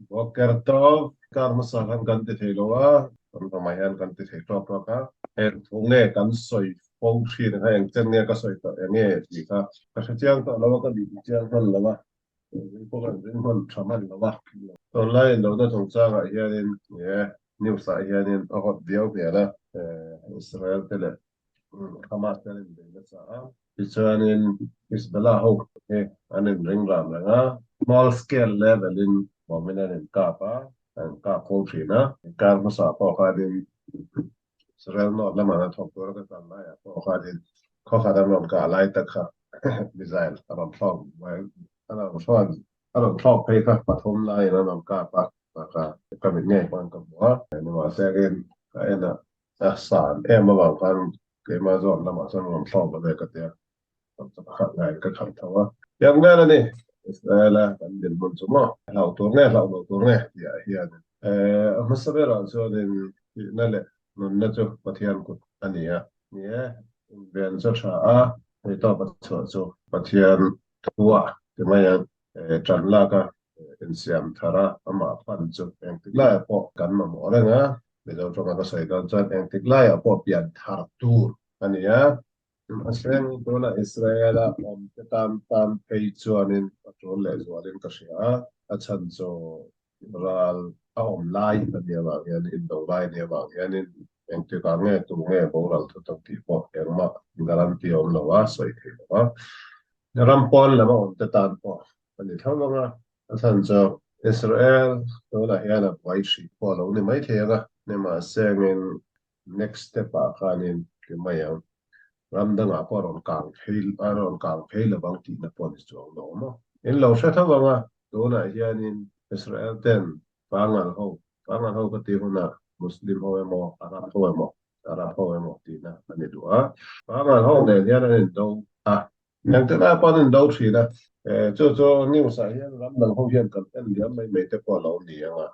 Boker tawp kar hmasa khan kan ti thei lo a, kan ramah hian kan ti thei tawk tawk a. Eng thu nge kan sawi fo thin kha, eng chen nge ka sawi tawh eng nge tih kha ka hre chiang tawh lo a, ka bih chiang hman lo a, ring pawh kan ring hman tha hman lo a. Tunlai indona chungchangah hianin news ah hianin a hot viau hmel a, Israel te leh Hamas te an inbei nasa a, tichuanin Hezbollah ho hi an inring ram reng a, small scale level in awmin an inkap a, an inkap fo thin a, kar hmasa pawh khanin Israel North lamah an thawk tur a ka kal laiah pawh khanin khaw khat an rawn kah lai tak kha missile a rawn thlawk a rawn thlawk a rawn thlawk phei kha pathum laiin an rawn kap a, ka mit ngei pawn ka hmu a, nimahse ka en a A san em avang khan keimah zawn lamah chuan rawn thlawk lo ve ka tia, ka khalh ngaiin ka khalh tho a. Tiang vel a ni, Israel a kan dinhmun chu maw hlauh tur nge hlauh loh tur nge tih ah hian a hmasa berah chuanin thihna leh nunna chu Pathian kut a ni a. Ni e, inven chu tha a, theihtawp a chhuah chu Pathian thu ah ti mai ang, tan lak a insiam thar a, amah fan chu engtik laiah pawh kan mamawh reng a, Mizo tawnga ka sawi dawn chuan engtik laiah pawh pian thar tur a ni a. Mahse, tuna Israel-a awmte tan tan phei chuanin a tul lehzualin ka hria a, a chhan chu ral a awm lai a nih avang hian, indo lai a nih avang hianin engtikah nge tu nge boral thu tak tih pawh engmah guarantee a awm lo a, sawi thei lo a. Ram pawn lam a awmte tan pawh a ni tho vang a, a chhan chu Israel tunah hian a buai hrih pawh a lo ni mai thei ang a, nimahse engin next step ah khanin ti mai ang, ram dangah pawh a rawn kang phei a rawn kang phei lo vang tihna pawh ni chuang lo maw. In lo hre tho vang a, tunah hianin Israel ten Pangal ho, Pangal ho ka tih hunah Muslim ho emaw Arab ho emaw Arab ho emaw tihna a ni duh a, Pangal ho nen hian an indo a, Engte lai pawh an indo thin a, chu chu news ah hian ram dang ho hian kan en liam mai mai te pawh a lo ni ang a.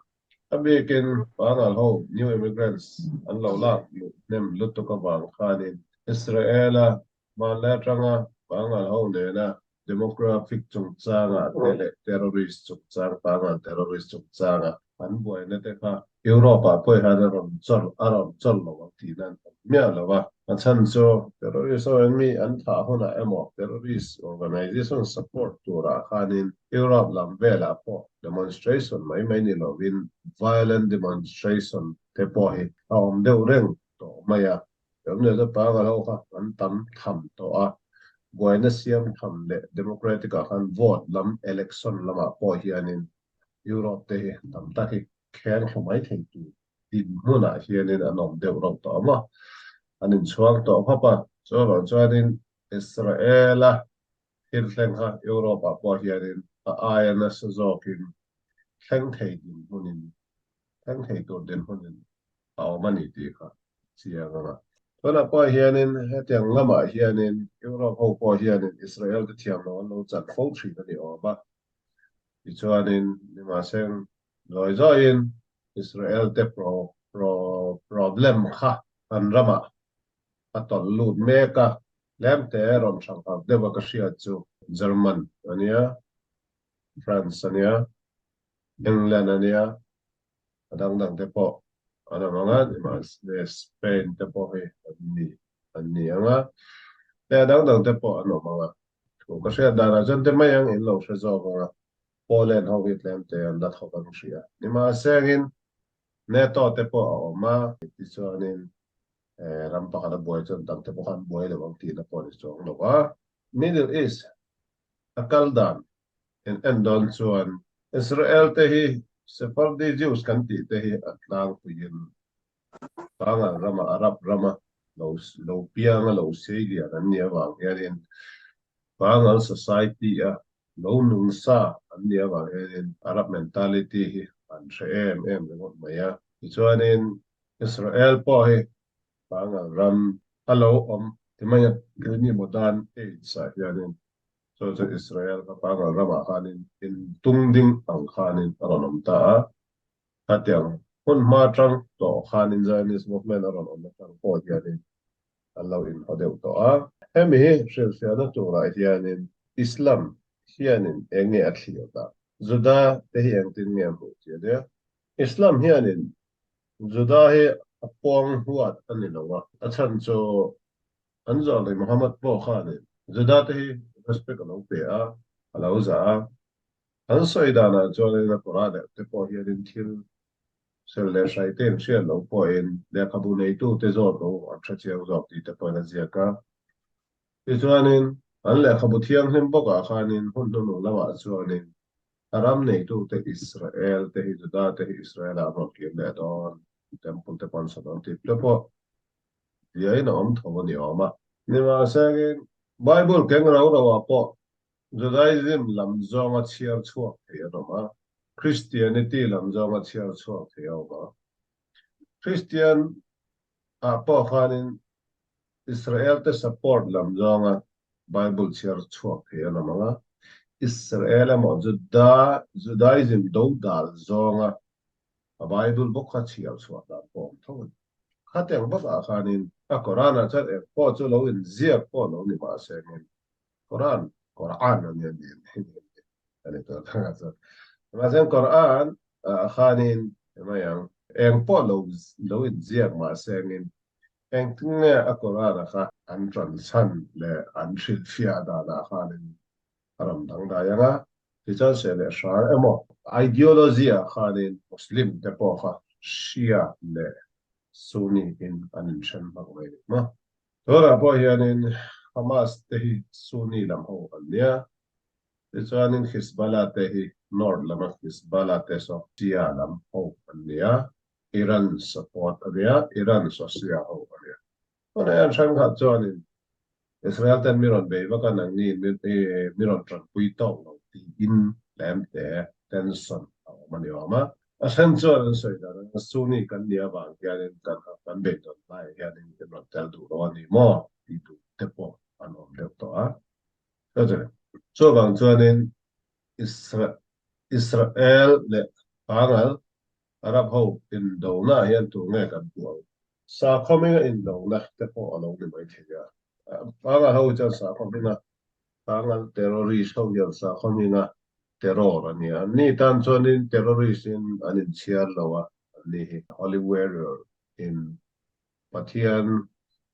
A bikin Pangal ho new immigrants an lo lak luh hnem lutuk avang khanin Israel-a hmanlai atanga Pangal ho nena demographic chungchangah te leh terrorist chungchang, Pangal terrorist chungchanga an buaina te kha Europe-ah pawh hian a rawn chawlh a rawn chawlh lo ang tihna an awm miah lo a. A chhan chu terrorist ho hian mi an thah hunah emaw terrorist organization support turah khanin Europe lam velah pawh demonstration mai mai ni lovin violent demonstration te pawh hi a awm deuh reng tawh mai a. Ramnei chu pangal ho kha an tam tham tawh a, buaina siam tham leh democratic ah khan vote lam election lamah pawh hianin Europe te hi tam tak hi kheng thlu mai thei tur dinhmunah hianin an awm deuh rauh tawh ang a, an inchhuang tawh khawp a. Chuvang chuanin Israel-a thil thleng kha Europe-ah pawh hianin a aia nasa zawkin thleng thei dinhmunin, thleng thei tur dinhmunin a awm a ni tih kha chiang ang a. Tunah pawh hianin hetiang lamah hianin Europe ho pawh hianin Israel te thiam lo an lo chan fo thin a ni awm a. Tichuanin nimahseng zawi zawiin Israel te pro pro problem kha an ramah a tawlh lut mek a, tlemte rawn hrang harh deuh a ka hriat chu German a nia, France a nia, England a nia, a dang dang te pawh an awm ang a, nimahse Spain te pawh hi an ni an ni ang a, leh a dang dang te pawh an awm ang a. Thu ka hriat danah chuan te mai ang in lo hre zawk ang a, Poland ho hi tlem te an la thawk ang hria. Nimahse angin NATO te pawh a awm a, tichuanin ram pakhat a buai chuan dang te pawh khan buai lo ang tihna pawh a ni chuang lo a. Middle East a kal dan in en dawn chuan Israel te hi Sephardi Jews kan tih te hi a tlangpuiin Pangal rama Arab rama lo lo pianga lo sei lian an nih avang hianin Pangal society a lo nung sa an nih avang hianin Arab mentality hi an hre em em ringawt mai a. Tichuanin Israel pawh hi Pangal ram a lo awm ti mai a, keini modern age ah hianin chu chu Israel kha Pangal ramah khanin intung ding ang khanin a rawn awm ta a. Khatiang hun hma atang tawh khanin Zionist movement a rawn awm atang pawh hianin an lo inhaw deuh tawh a. Hemi hi hrilhfiahna turah hianin Islam hianin eng nge a thlir dan? Juda te hi engtin nge a hmuh tih a nia. Islam hianin Juda hi a pawng huat a ni lo a, a chhan chu an zawrhlei Muhammad pawh khanin Juda te hi respect a lo pe a, a lo zah a. An sawi danah chuanin a Quran leh te pawh hianin thil sel leh hrai te in hriat loh pawhin lehkhabu neitute zawt lo an hre chiang zawk tih te pawhin a ziak a. Tichuanin, an lehkhabu thianghlim bawkah khanin hun hnuhnung lamah chuanin a ram neitute Israel te hi Juda te hi Israel-ah an rawn kir leh dawn, Temple te pawh an sa dawn tih te pawh biain a awm tho a ni awm a. Nimahsengin, Bible keng rau rauah pawh Judaism lam zawnga chhiar chhuak thei an awm a, Christianity lam zawnga chhiar chhuak thei a awm a. Christian ah pawh khanin Israel te support lam zawnga Bible chhiar chhuak thei an awm ang a, Israel emaw Juda, Judaism dodal zawnga a Bible bawk kha chhiar chhuah dan pawh awm tho a ni. Khatiang bakah khanin a Quran ah chuan eng pawh chu lo inziak pawh lo ni mahse ngin Quran, Quran a nia ni a ni tawh thang a chuan. Mahse Quran ah khanin mai ang eng pawh lo lo inziak mahse angin engtin nge a Quran a kha an tranchhan leh an hrilhfiah danah khanin a rawn dangdai ang a, tichuan se leh hrar emaw ideology ah khanin Muslim te pawh kha Shia leh Sunni in an inthen hmak mai ni maw. Tunah pawh hianin Hamas te hi Sunni lam ho an nia, tichuanin Hizballah te hi North lama Hizballah te saw Shia lam ho an nia, Iran support a nia, Iran saw Shia ho a nia. Tunah hian thenkhat chuanin Israel ten mi rawn bei vak a, nangni mi rawn tanpui tawk lo tiin lem te tension a awm a ni awm a. A then chuan an sawi dan a, Sunni kan nih avang hianin kan kan beidawn laiah hianin in rawn tel duh lo a ni maw tih duh te pawh an awm deuh tawh a. Chuvang chuanin Israel leh Pangal Arab ho indona ah hian tur nge kan puh ang? Sakhaw hminga indona te pawh a lo ni mai thei a. Pangal ho chuan sakhaw hminga Pangal terrorist ho hian sakhaw hminga terror a nia. Anni tan chuanin terrorist in an inchhiar lo a, anni hi Holy Warrior in Pathian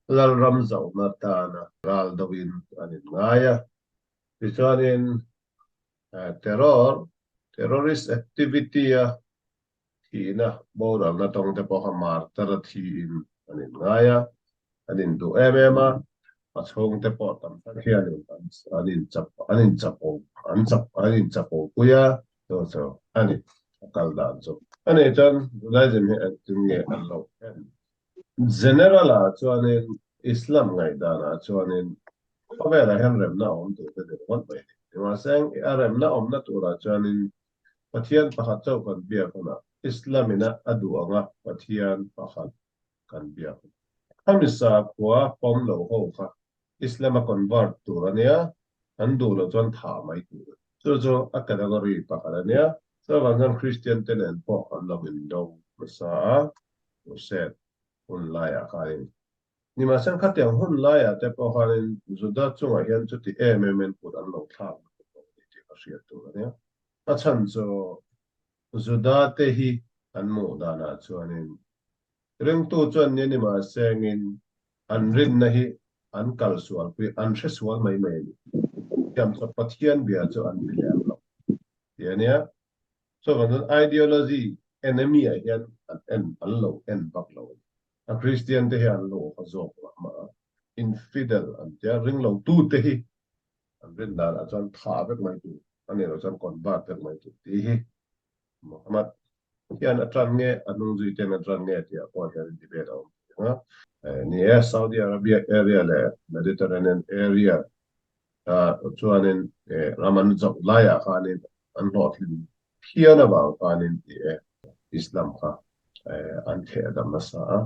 Lalram zauhna tana ral deuhin an inngai a. Tichuanin terror, terrorist activity a thihna boralna tawng te pawh kha martar a thiin an inngai a, an induh em em a, a chhungte pawh tam tak hianin an inchap an inchapo an chap an inchapo pui a, chu chu a ni a kal dan chu. A nih chuan Judaism hi engtin nge an lo en? General ah chuanin Islam ngaihdanah chuanin khawvelah hian remna a awm tur te ni ringawt mai a ni. Nimahse a remna awmna turah chuanin Pathian pakhat chauh kan biak hunah Islam ina a duh anga Pathian pakhat kan biak hun. Khami sakhua pawm lo ho kha Islam a convert tur a nia, an duh loh chuan thah mai tur a ni. Chu chu a category pakhat a nia. Chuvang chuan Christian te nen pawh an lo indo hmasa a, Crusade hun laiah khanin. Nimahsela khatiang hun laiah te pawh khanin Juda chungah hian chuti em emin kut an lo thlak lutuk lo a ni tih ka hriat tur a nia. A chhan chu Juda te hi an hmuh danah chuanin ringtu chuan nia nimahsengin an rinna hi an kal sualpui, an hre sual mai mai a ni. Thiam chawp Pathian bia chu an ti lem lo tih a nia. Chuvang chuan ideology enemy ah hian an en an lo en vak lo a ni. A Kristian te hi an lo haw zawk mah mah a, infidel an tia, ringlo tute hi an rin danah chuan thah vek mai tur, a nih loh chuan convert vek mai tur tih hi Muhammad hian a tan nge, a hnungzui ten a tan nge tih ah pawh hian debate a awm thei ang a. Ni e, Saudi Arabia area leh Mediterranean area ah chuanin ram an zauh laiah khanin an hlawhtlin phian avang khanin ti e Islam kha an theh dam nasa a,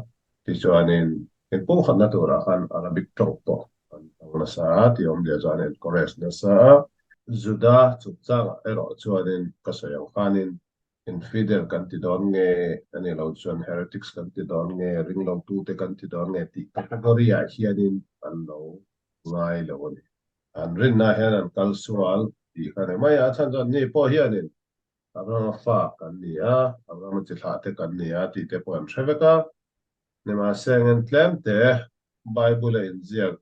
tichuanin inpumkhatna turah khan Arabic tawng pawh an hmang nasa a, tih awmzia chuan an encourage nasa a. Juda chungchangah erawh chuanin ka sawi ang khanin infidel kan ti dawn nge a nih loh chuan heretics kan ti dawn nge, ringlotute kan ti dawn nge tih category-ah hianin an lo ngai lo a ni. An rinna hian an kal sual tih kha ni mai a, a chhan chuan ni pawh hianin. Abrahama fa kan ni a, Abrahama chi thlah te kan ni a tih te pawh an hre vek a. Nimahse engin tlem te Bible a inziak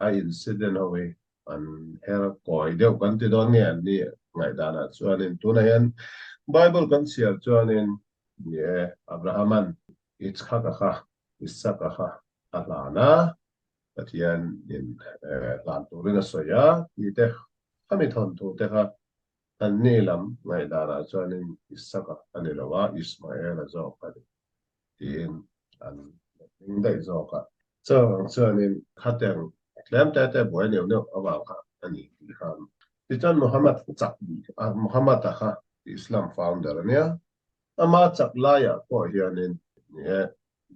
a incident ho hi an her kawi deuh kan ti dawn nge an ni ngaihdanah chuanin tunah hian Bible kan chhiar chuanin ni e Abrahama'n Yitzhaka kha Isaka kha a hlan a, Pathian in hlan turin a sawi a tih te khami thawnthu te kha an ni lam ngaihdanah chuanin Isaka a ni lo a, Ismaela zawk a ni tiin an hming daih zawk a. Chuvang chuanin khateng tlem te te buai neuh neuh avang kha a ni tih khan. Tichuan Muhammad chak Muhammad-a kha Islam founder a nia. Ama chak laiah pawh hianin ni e,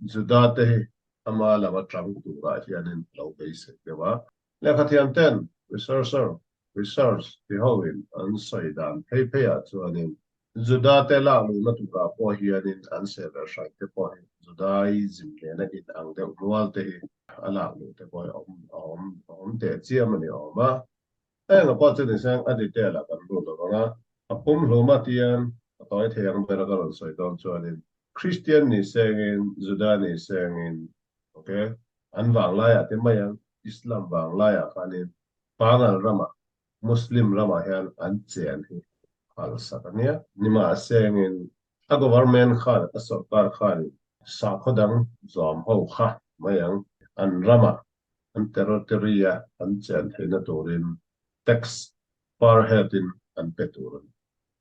Juda te hi ama lam atang turah hianin a lo beisei deuh a. Lehkhathiam ten researcher, research ti hoin an sawi dan phei pheiah chuanin Juda te lak luhna turah pawh hianin an sehbel hraih te pawh hi Judaism nena in ang deuh nual te hi a lak luh te pawh hi a awm a awm a awm teh chiam a ni awm a. Heng a pawh chu ni seng a detail ah kan lut lo vang a, a pumhlum a tian a tawi thei ang ber a ka rawn sawi dawn chuanin Christian ni sengin Juda ni sengin ok an vanglaiah te mai ang Islam vanglaiah khanin Pangal ramah Muslim ramah hian an chen hi phalsak a nia. Nimahsengin a government khan, a sorkar khanin sakhaw dang zawm ho kha mai ang, an ramah, an territory a an chen theihna turin tax per head in an pe tur a ni.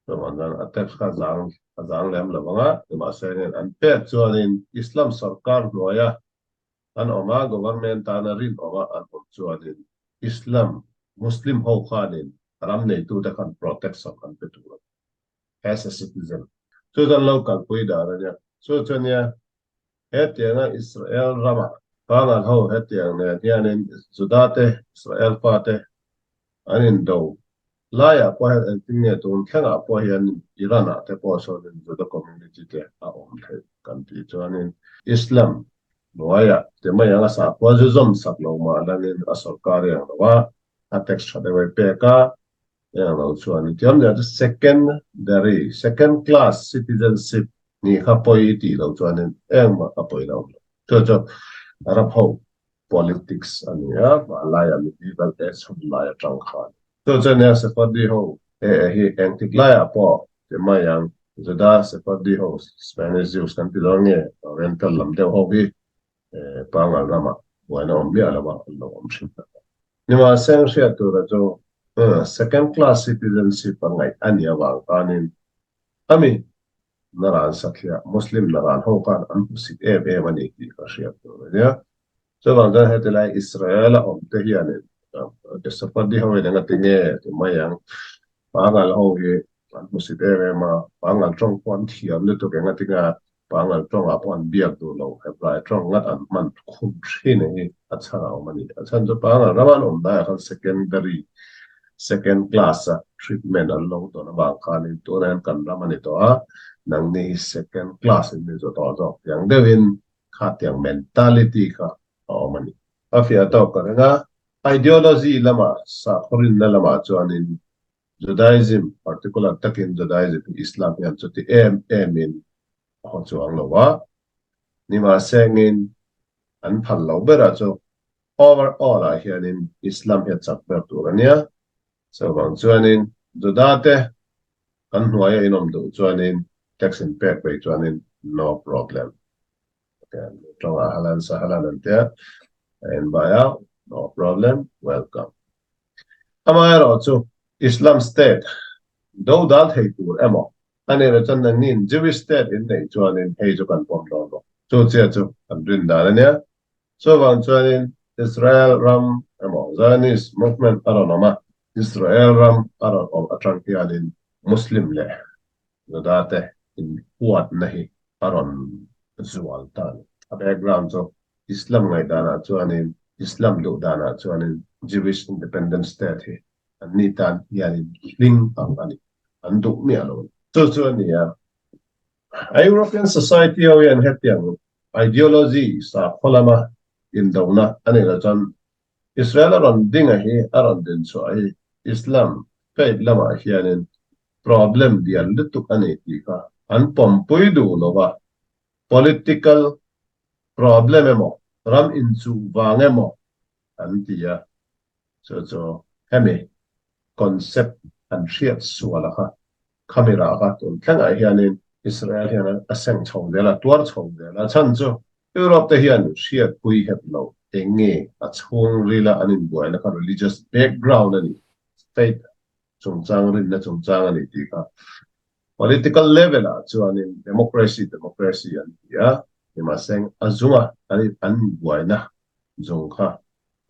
Chuvang chuan a tax kha zang a zang lem lo ang a, nimahsengin an pek chuanin Islam sorkar hnuaia an awm a, government tana rinawm a an awm chuanin Islam, Muslim ho khanin ram neitute khan protection an pe tur a ni, as a citizen. Chu chuan lo kalpui dan a nia. Chu chu nia, hetianga Israel rama Pangal ho hetiang nen hianin Juda te, Israel fate An indo laiah pawh hian engtin nge tun thlengah pawh hian Iran ah te pawh sawnin Juda community te a awm theih kan tih chuanin Islam hnuaiah ti mai ang a sakhua zu zawm sak lo mah langin a sorkar i ang lo a, a tax tha deuh ei pek a i ang lo chuan tiam nia chu secondary, second class citizenship nih kha pawi i tih loh chuanin engmah a pawi lo. Chu chu Arab ho Politics a ni a, hmanlaiah medieval age hun lai atang khan. Chu chu nia Sephardi ho hi engtik laiah pawh ti mai ang, Juda Sephardi ho, Spanish Jews kan ti dawn nge, Oriental lam deuh ho hi pangal ramah buaina awm miah lo a, an lo awm thin tak a. Nimahse hriat tura chu second class citizenship a ngaih a nih avang khanin ami Naran sathliah Muslim Naran ho khan an hmusit em em a ni tih ka hriat tur a nia. Chuvang chuan heti lai Israel a awm te hianin Sephardi ho in eng a ti nge ti mai ang. Pangal ho hi an hmusit em em a, Pangal tawng pawh an thiam lutuk eng a ti nge a Pangal tawngah pawh an biak duh lo, Hebrai tawng ngat an hman khum thin hi a chhan a awm a ni. A chhan chu Pangal rama an awm laiah khan secondary Second class a treatment an lo dawn avang khanin tunah hian kan ram a ni tawh a, nangni hi second class in ni zawh tawh zawk tiang deuhin kha tiang mentality kha a awm a ni. A fiah tawk ka ring a, ideology lamah sakhawrinna lamah chuanin Judaism, particular takin Judaism hi Islam hian chuti em emin a haw chuang lo a, nimahsengin an phal lo berah chu Over all ah hianin Islam hi a chak ber tur a nia. Chuvang chuanin Juda te kan hnuaia in awm duh chuanin tax in pek peih chuanin no problem. Okay, an tawngah halan sahalan an tia, a en bai a, no problem, welcome. Amaherawh chu Islam state do dal thei tur emaw a nih loh chuan nangniin Jewish state in neih chuanin hei chu kan pawm dawn lo. Chu chiah chu kan rin dan a nia. Chuvang chuanin Israel ram emaw Zionist movement a rawn awm a, Israel ram a rawn awm atang hianin Muslim leh Juda te inhuatna hi a rawn zual ta a ni. A background chu Islam ngaihdanah chuanin, Islam duhdanah chuanin Jewish independent state hi anni tan hianin hling ang a ni, an duh miah lo a ni. Chu chu a ni a, A European society ho hian hetiang ideology sakhaw lama indona a nih loh chuan Israel a rawn ding a hi, a rawn din chhuah hi Islam faith lamah hianin. Problem lian lutuk a ni tih kha an pawmpui duh lo a, political problem emaw, ram inchuh vang emaw an ti a, chu chu hemi concept an hriat sual a kha, khami rah kha tun thlengah hianin Israel hian a seng chho zel a, tuar chho zel a, chhan chu Europe te hian hriatpui hep lo eng nge a chhungrila an inbuaina kha religious background a ni, faith chungchang rinna chungchang a ni tih kha political level ah chuanin democracy democracy an ti a, nimahse a zunga an an inbuaina zung kha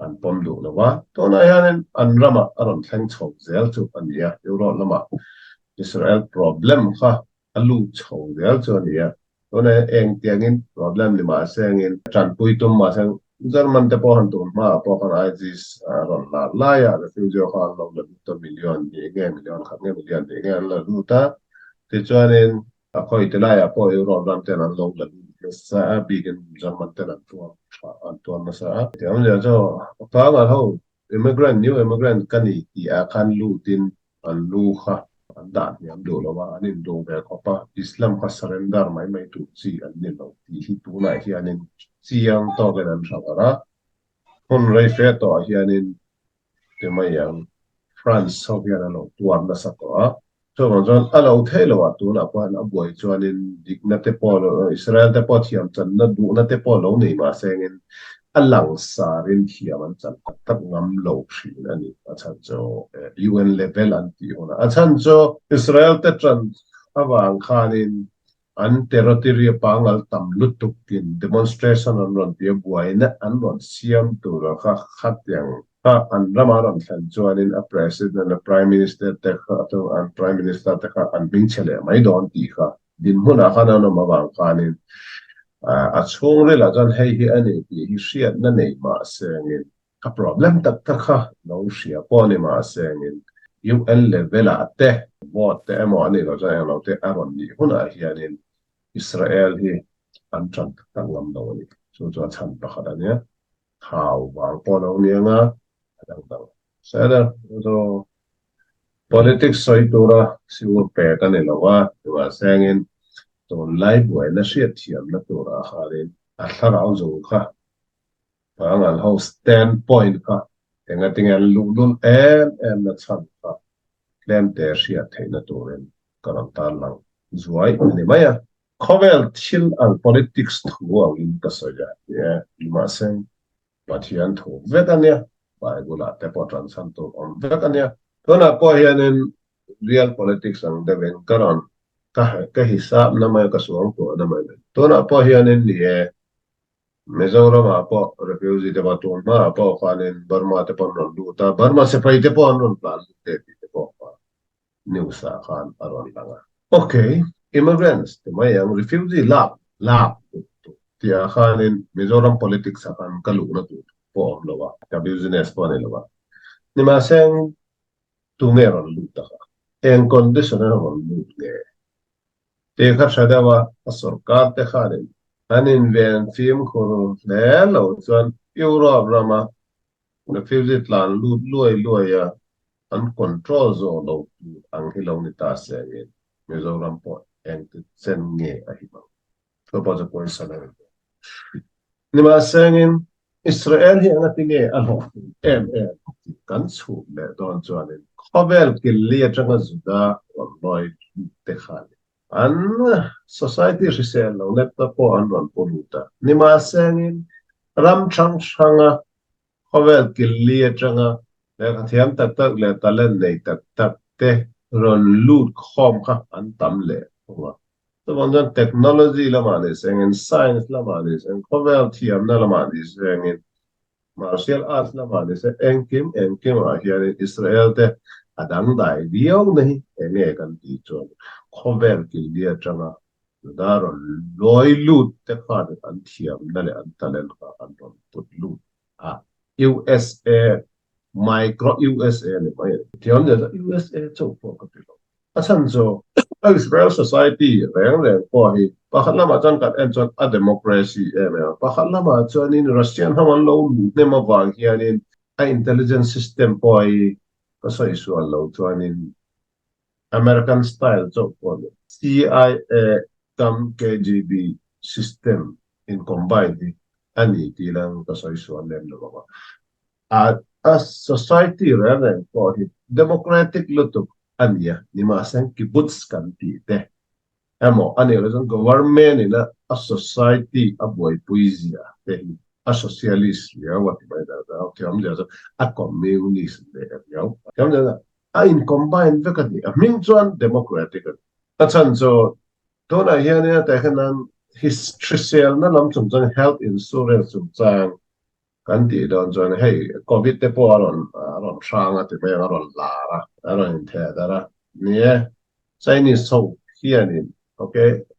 an pawm duh lo a, tunah hianin an ramah a rawn thleng chho zel chu a ni a, Europe lamah Israel problem kha a lut chho zel chu a ni a, tunah hian engtiangin problem ni mahse angin tanpui tum mahse German te pawh han tun hmaah pawh khan ISIS a rawn lar lai a, refugee kha an lo la lut a, million hnih nge million khat nge million hnih nge an la lut a, tichuanin a khawi ti laiah pawh Europe ram ten an lo la lut nasa a, bikin German ten an tuar tha an tuar nasa a. Tiang zia chu pangngai ho immigrant new immigrant ka ni tih ah khan lutin an lu kha an dah hniam duh lo a, an induh ve khawp a, Islam kha surrender mai mai tur chi an ni lo tih hi tunah hianin chiang tawkin an hra var a, hun rei fe tawhah hianin ti mai ang France ho hian a lo tuar nasa tawh a, chuvang chuan a lo theih loh ah tunah pawh hian a buai chuanin dikna te pawh Israel te pawh thiam channa duhna te pawh lo nei mahse engin a langsarin thiam an chan tak tak ngam lo thin a ni. A chhan chu UN level an tih hunah a chhan chu Israel te tan avang khanin an territory pangal tam lutukin demonstration an rawn ti a, buaina an rawn siam tur a kha khatiang kha an rama rawn thlen chuanin a president a prime minister te kha an prime minister te kha an hmingchhe leh mai dawn tih kha dinhmunah khan an awm avang khanin a chhungrilah chuan hei hi a ni tih hi hriatna nei mahse angin a problem tak tak kha lo hria pawh ni mahse angin UN level ah te vote te emaw a nih loh chuan englo te a rawn nih hunah hianin Israel hi an tan tak tak ngam lo a ni. Chu chu a chhan pakhat a nia. Thau vang pawh lo ni anga a dang dang. Sir, chu politics sawi tura siur pek a ni lo a, nimahse angin tunlai buaina hriatthiamna turah khanin a thlarau zung kha Pangal ho stand point kha engatinge an luh lul em em na chhan kha tlemte hriat theihna turin ka rawn tarlang zuai a ni mai a. Khawvel thil ang politics thu angin ka sawi a ni e, nimahse Pathian thu vek a nia, Bible ah te pawh tan chhan tur awm vek a nia. Tunah pawh hianin real politics ang deuhin ka rawn ka hisap na mai a, ka suangtuah na mai a ni. Tunah pawh hianin ni e, Mizoramah pawh refugee te pawh tun hmaah pawh khanin Burma te pawh an rawn lut a, Burma sipai te pawh an rawn tlan lut e tih te pawh kha news ah khan a rawn lang a. Ok, immigrants ti mai ang, refugee lak lak duh duh tih ah khanin Mizoram politics ah khan ka luhna tur pawh a awm lo a, ka business pawh a ni lo a. Nimahse tunge rawn lut tak a? Eng condition a rawn lut nge? Tih kha hre deuh a, a sorkar te khanin an inven fimkhur hle lo chuan Europe rama refugee tlan lut luai luai a an control zawh lo tur ang hi lo ni ta se angin Mizoram pawh engti chen nge a him ang? Chu pawh chu pawisa lo ni. Nimahse angin Israel hi engati nge a hlawhtling em em tih kan chhut leh dawn chuanin khawvel killi atanga Juda rawn lawi te khan an society hrisel lo nekna pawh an rawn pu lut a. Nimahse angin ram hrang hranga khawvel killi atanga lehkha thiam tak tak leh talent nei tak tak te rawn lut khawm kha an tam leh thung a. Chuvang chuan technology lamah ni sengin, science lamah ni sengin, khawvel thiamna lamah ni sengin, martial arts lamah ni seng, engkim engkimah hianin Israel te a dangdai viau na hi eng nge kan tih chuan khawvel killi atanga Juda rawn lawi lut te khan an thiamna leh an talent kha an rawn put lut a. USA micro USA ni mai a ni. Thiam leh chuan USA chauh pawh ka ti lo. A chhan chu Israel society reng reng pawh hi pakhat lamah chuan kan en chuan a democracy em em a, pakhat lamah chuanin Russian ho an lo luh hnem avang hianin a intelligence system pawh hi ka sawi sual lo chuanin. American style chauh pawh a ni. CIA tam KGB system in combine hi a ni tih lang ka sawi sual lem lo ang a. A society reng reng pawh hi democratic lutuk a ni a, nimahse kibbutz kan tih te emaw a nih loh chuan government in a society a buaipui zia te hi a socialist riau a ti mai ber ber a, thiam zia chu a communist leh riau a thiam zia chu a in combine vek a ni, a hming chuan democratic a ni. A chhan chu tunah hianin a teh hian hriselna lam chungchang health insurance chungchang Kan tih dawn chuan hei Covid te pawh a rawn a rawn hrang a ti mai ang, a rawn lar a, a rawn intheh darh a. Ni e, Chinese ho hianin ok,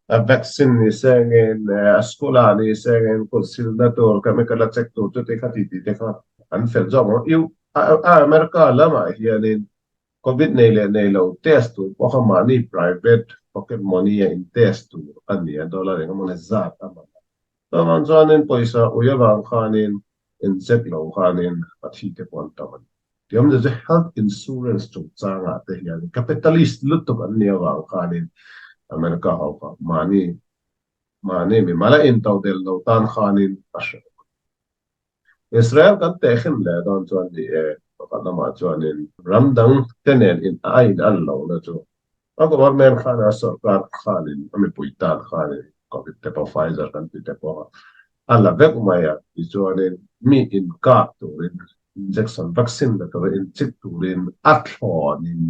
a vaccine ni se engin, a school ah ni se engin kut silna tur, chemical a check tur chuti kha ti tih te kha an fel zawk ang. U a America lamah hianin Covid nei leh nei lo test tur pawh kha mahni private pocket money a in test tur a ni a, dollar engemaw zat a man a. Chuvang chuanin pawisa ui avang khanin incheck lo khanin a thi te pawh an tam a ni. Tiawmzia chu health insurance chungchangah te hian capitalist lutuk an nih avang khanin America ho kha mahni mahni mimal a intodelh lo tan khanin a hreh awm a ni. Israel kan tehkhin leh dawn chuan ni e, pakhat lamah chuanin ram dang te nen in a in an lohna chu a government khan a sorkar khanin a mipui tan khanin covid te pawh Pfizer kan tih te pawh a la vek mai a, tichuanin mi inkap turin injection vaccine la turin inchik turin a thlawnin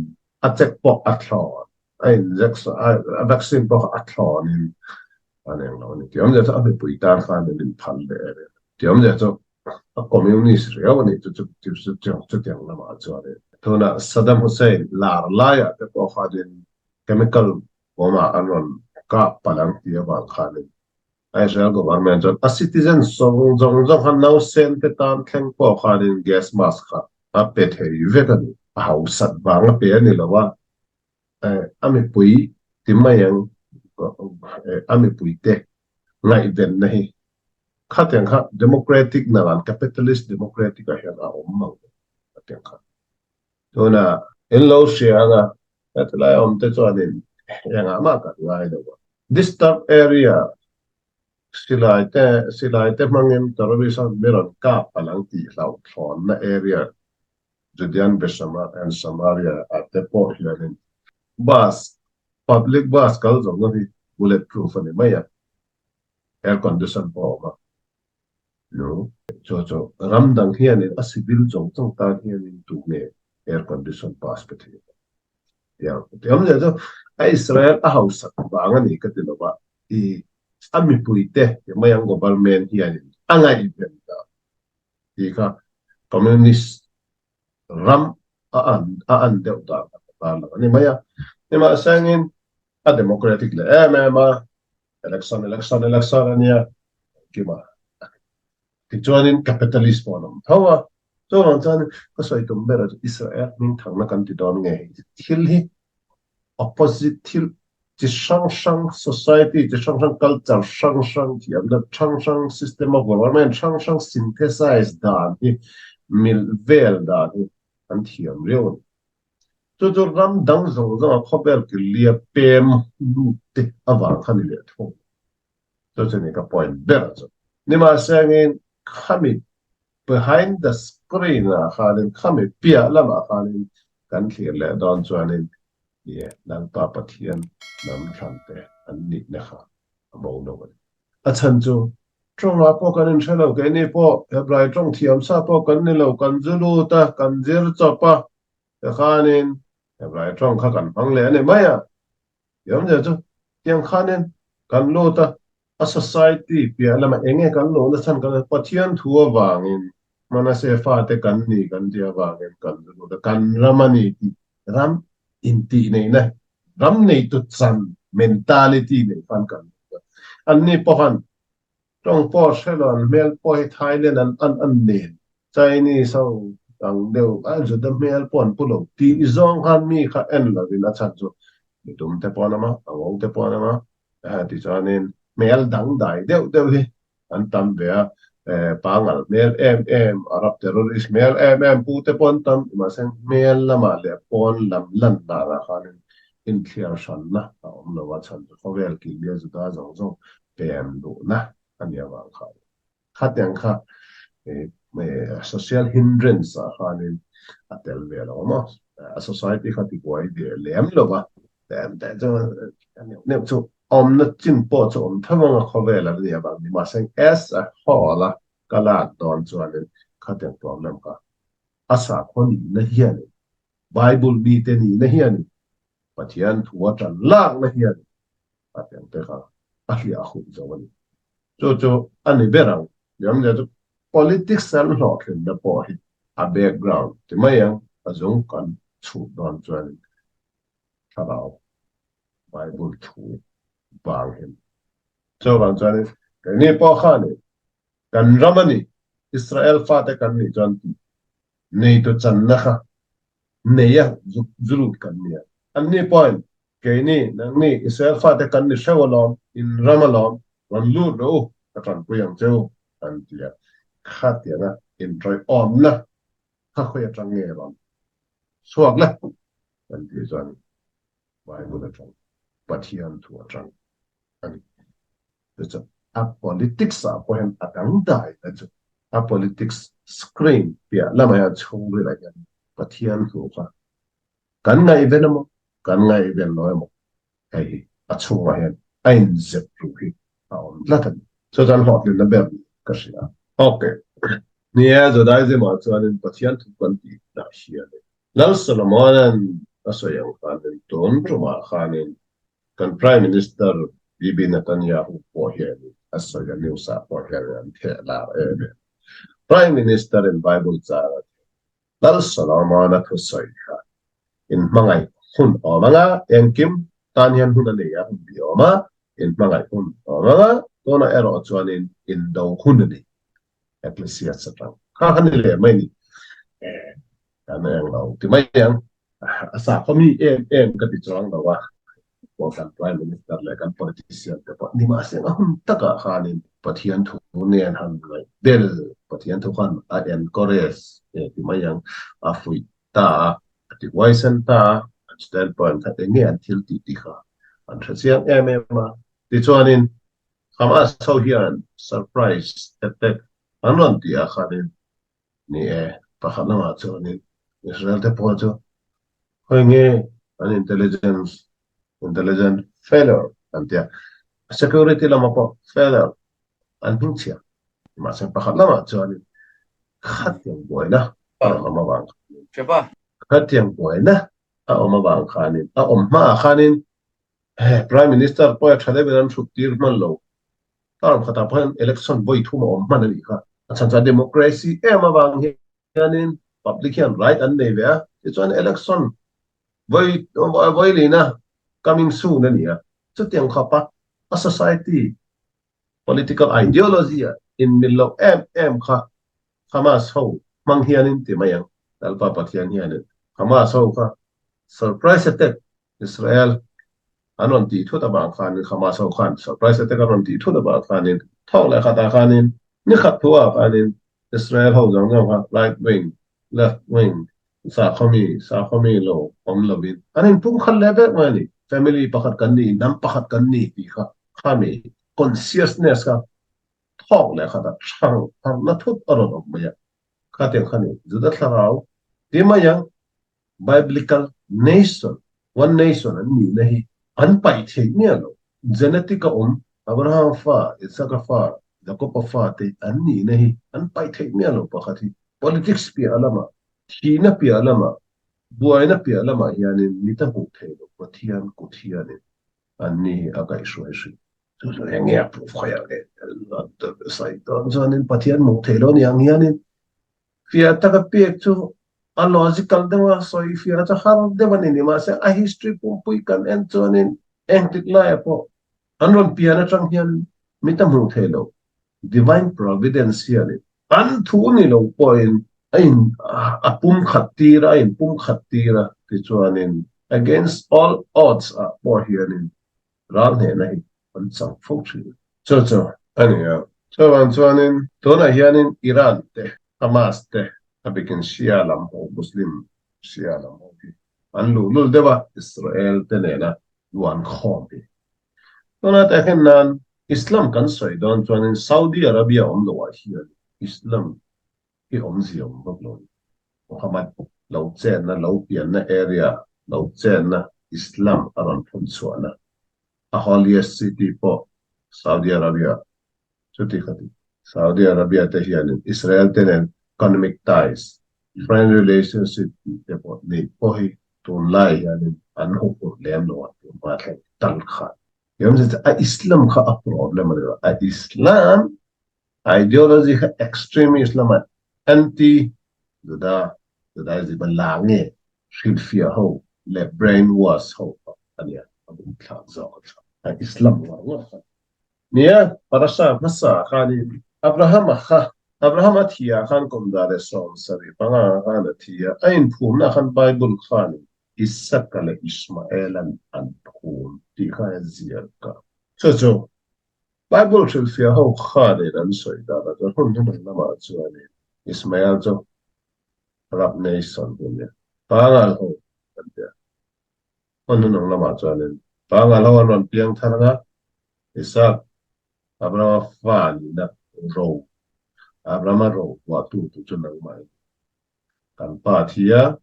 a check pawh a thlawn. A injection a vaccine pawh kha a thlawnin an eng lo a ni. Tih awmzia chu a mipui tan khan an inphal leh em em. Tih awmzia chu a communist riau a ni chu chu chutiang lamah chuanin. Tunah Saddam Hussein lar laiah te pawh khanin chemical bomb ah an rawn kap palh ang tih avang khanin Israel government chuan a citizen zawng zawng zawng kha nausen te tan thleng pawh khanin gas mask kha a pe thei vek a ni. A hausat vang a pe a ni lo a, a mipui ti mai ang a mipuite ngaihvenna hi khatiang kha democratic naran capitalist democratic ah hian a awm mang lo khatiang kha. Tuna in lo hria anga hetilai awm te chuanin engah mah kan ngai lo a. Disturb area silai te silai te hmangin terrorist ho mi rawn kap palh ang tih hlauhthawnna area Judean Bethsama and Samaria ah te pawh hianin bus, public bus kal zawng zawng hi bullet proof a ni mai a, air condition pawh a awm a. No. Chu chu ram dang hianin a civil zawng zawng tan hianin tu nge air condition bus pe thei ang? Tiang tiang leh chu a Israel a hausak vang a ni ka ti lo va, i a mipuite ti mai ang government hianin a ngaihven dan tih kha Communist ram a an a an deuh dan a ta lo a ni mai a. Nimahsengin a democratic leh em em a, election election election a nia engkima tichuanin capitalist pawh an awm tho a. Chuvang chuan ka sawi tum ber chu Israel hmingthangna kan ti dawn nge thil hi Opposite thil chi hrang hrang, society chi hrang hrang, culture hrang hrang, thiamna hrang hrang, system of government hrang hrang synthesize dan hi, mil vel dan hi an thiam riau a ni. Chu chu ram dang zawng zawnga khawvel kilia pem lut te avang kha ni leh thung. Chu chu ni ka point ber chu. Nimahsengin khami behind the screen ah khanin khami piah lamah khanin kan thlir leh dawn chuanin nie Lalpa Pathian hnam thlan te an nihna kha a bo lo a ni. A chhan chu tawngah pawh kan inhre lo, keini pawh Hebrai tawng thiam sa pawh kan ni lo, kan zu lut a, kan zir chawp a, tikhanin Hebrai tawng kha kan hmang leh a ni mai a. Tiawmzia chu tiang khanin kan lut a, a society piah lamah eng nge kan luhna chhan kan Pathian thu avangin Manase fate kan ni kan tih avangin kan zu lut a, kan ram a ni tih ram intih neihna ram neitu chan mentality nei khan kan lut a. Anni pawhan Tawng pawh hre lo an hmel pawh hi Thailand an an an nen Chinese ho ang deuh a Juda hmel pawh an pu lo tih zawng khan mi kha en lovin a chhan chu midum te pawh an awm a, a ngo te pawh an awm a tichuanin hmel dangdai deuh deuh hi an tam ve a, pangal hmel em em, Arab terrorist hmel em em pu te pawh an tam mahse hmel lamah leh pawn lam lan danah khanin. Inthliar hranna a awm lo a, chhan chu khawvel kilhlia Juda zawng zawng pem duhna a nih avang khan khatiang kha social hindrance ah khanin a tel ve lo maw? A society kha tibuai ve lem lo va, tlem te chu a neuh neuh chu awmna chin pawh chu awm tho anga khawvel an nih avang ni mahse as a whole a ka lak dawn chuanin khatiang problem kha a sakhaw nihna hianin Bible mite nihna hianin Pathian thu a tan lakna hianin a tengte kha a hliah hup zo a ni. Chu chu a ni ber ang. Niamzia chu politics an hlawhtlinna pawh hi a background ti mai ang, a zung kan chhut dawn chuanin thlarau Bible thu vang hi a ni. Chuvang chuanin keini pawh khanin kan ram a ni, Israel fate kan nih chuan tih neitu channa kha nei a, zu lut kan ni a. Anni pawhin, Keini, nangni, Israel fate kan ni hreuh alawm, in ram alawm, rawn lut rawh u, ka tanpui ang che u, an ti a. Khatianga inṭawiawmna kha khawi aṭang nge rawn chhuak le? An tih chuan Bible aṭang, Pathian thu aṭang a ni. Chu chu a politics ah pawh hian a dangdai na chu a politics screen piah lamah hian chhungril ah hian Pathian thu kha kan ngaihven emaw kan ngaihven lo emaw hei hi a chhungah hian a inzep ru hi a awm tlat a ni. Chu chuan hlawhtlinna ber niin ka hria. Ok. Ni e, Judaism ah chuanin Pathian thu kan tih dah hianin Lal Solomona'n a sawi ang khanin tun tumah khanin Kan Prime Minister Bibi Netanyahu pawh hian a sawi a news ah pawh hian an theh lar em em. Prime Minister in Bible chang a theh. Lal Solomon-a thusawi kha in hmangaih hun awm anga engkim tan hian hun a nei a, hun bi awm a, in hmangaih hun awm anga tunah erawh chuanin indo hun a nei. Ecclesiastes atang kha kha ni leh mai ni. Kan eng lo ti mai ang. A sakhaw mi em em ka ti chuang lo a, pawh kan Prime Minister leh kan politician te pawh ni mahse a hun takah khanin Pathian thu nen han ngaih bel, Pathian thu khan a encourage nge ti mai ang, a fuih ta a, a ti huaisen ta a, an standpoint kha eng nge an thil tih tih kha an hre chiang em em a. Tichuanin Hamas ho hian surprise attack an rawn tih ah khanin Ni e, pakhat lamah chuanin Israel te pawh chu khawi nge an intelligence, intelligent failure an tia, security lamah pawh failure an hming chhia. Mahse pakhat lamah chuanin khatiang buaina a rawn awm avang khanin, khatiang buaina a awm avang khanin, a awm hmaah khanin Prime Minister pawh a tha deuhin an hrut tir hman lo. Term khatah pawh hian election vawi thum a awm hman a nih kha. A chhan chuan democracy em avang hianin public hian right an nei ve a, tichuan election vawi vawi lina coming soon a ni a. Chutiang khawpa a society political ideology a inmil loh em em kha Hamas ho hmang hianin ti mai ang. Lalpa Pathian hianin Hamas ho kha surprise attack Israel an rawn tih thut avang khanin Hamas ho khan surprise attack an rawn tih thut avang khanin thawk leh khatah khanin ni khat thu ah khanin Israel ho zawng zawng kha right wing, left wing, sakhaw mi, sakhaw mi lo awm lovin an inpum khat leh vek mai a ni. Family pakhat kan ni, hnam pakhat kan ni tih kha khami consciousness kha thawk leh khatah thang harhna thut a rawn awm mai a. Khatiang kha ni Juda thlarau ti mai ang Biblical nation, one nation an nihna hi an paih theih miah lo. Genetic a awm, Abraham fa, Isaka fa, Jakoba fa te an nihna hi an paih theih miah lo pakhat hi. Politics piah lamah, thihna piah lamah, buaina piah lamah hianin mit a hmuh theih loh Pathian kut hianin an ni hi a kaihhruai hrih. Chu chu eng nge a proof khawiah nge sawi dawn chuanin Pathian hmuh theih loh ni ang hianin Fiah taka pek chu a logical deuh a, sawi fiah chu har deuh a ni ni. Mahse, a history pumpui kan en chuanin engtik laiah pawh an rawn pian atang hian mit a hmuh theih loh. Divine providence hianin an thu ni lo pawhin a in a pumkhat tir a, a inpumkhat tir a, tichuanin against all odds ah pawh hianin ral hnehna hi an chang fo thin. Chu chu a ni a. Chuvang chuanin tunah hianin Iran te, Hamas te, a bikin Shia lam ho, Muslim Shia lam ho hi. An luhlul deuh a, Israel te nena luan khawm hi. Tuna tehkhin nan Islam kan sawi dawn chuanin Saudi Arabia awm loh ah hian Islam hi awmzia awm vak lo a ni. Muhammad lo chenna, lo pianna area, lo chenna Islam a rawn phun chhuahna a holiest city pawh Saudi Arabia chuti kha ti. Saudi Arabia te hianin Israel te nen economic ties, friend relationship tih te pawh neih pawh hi tunlai hianin an huphurh lem lo a, tunhma thleng tal khan. Tiamzia chu a Islam kha a problem a ni lo, a Islam Ideology kha extremist lama anti Juda, Judaism a la nge hrilhfiah ho leh brainwash ho kha a nia, a bum thlak zawk a tha. A Islam ngawr ngawr kha nia, parasha hmasa khanin Abrahama kha, Abrahama thi ah khan kum 175 khan a thi a, a inphumna khan Bible khanin Isaka leh Ishmael-an an phum tih kha a ziak a. Chu chu Bible hrilhfiah ho khanin an sawi dan a chuan hun hnuhnung lamah chuanin Ismael chu Arab nation hun nia Pangal ho an ti a, hun hnuhnung lamah chuanin Pangal ho an rawn piang thar anga Isaac Abrahama fa nihna ro Abrahama ro vuahtu tur chu nangmah i ni. Kan pa thia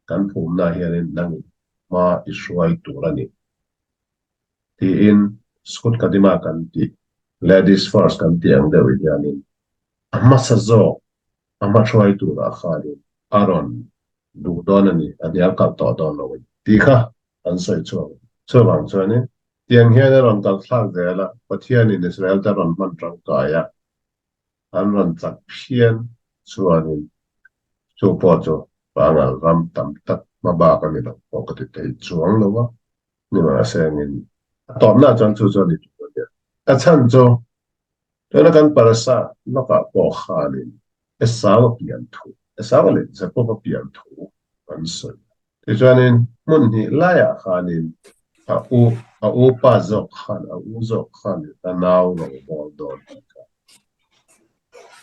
kan phumna hianin nangin hma i hruai tur a ni. Tiin Zchut Kadima kan tih, Ladies first kan tih ang deuh hianin a hmasa zawk a hma hruai turah khanin a rawn duh dawn a ni, a hnial kalh tawh dawn lo a ni tih kha an sawi chhuak a ni. Chuvang chuanin tiang hian a rawn kalh thlak zel a, Pathianin Israel te rawn hman tangkai a, an rawn chak phian chuanin chu pawh chu Pangal ram tam tak hma bak a ni lo pawh ka ti thei chuang lo a, nimahse angin a tawpna chuan chu chu a ni tur a nia. A chhan chu tuna kan parasa lawkah pawh khanin Esau a pian thu, Esau leh Jakob a pian thu an sawi a. Tichuanin hmun hnih laiah khanin a u, a u pa zawk khan, a u zawk khan a nau rawngbawl dawn tih kha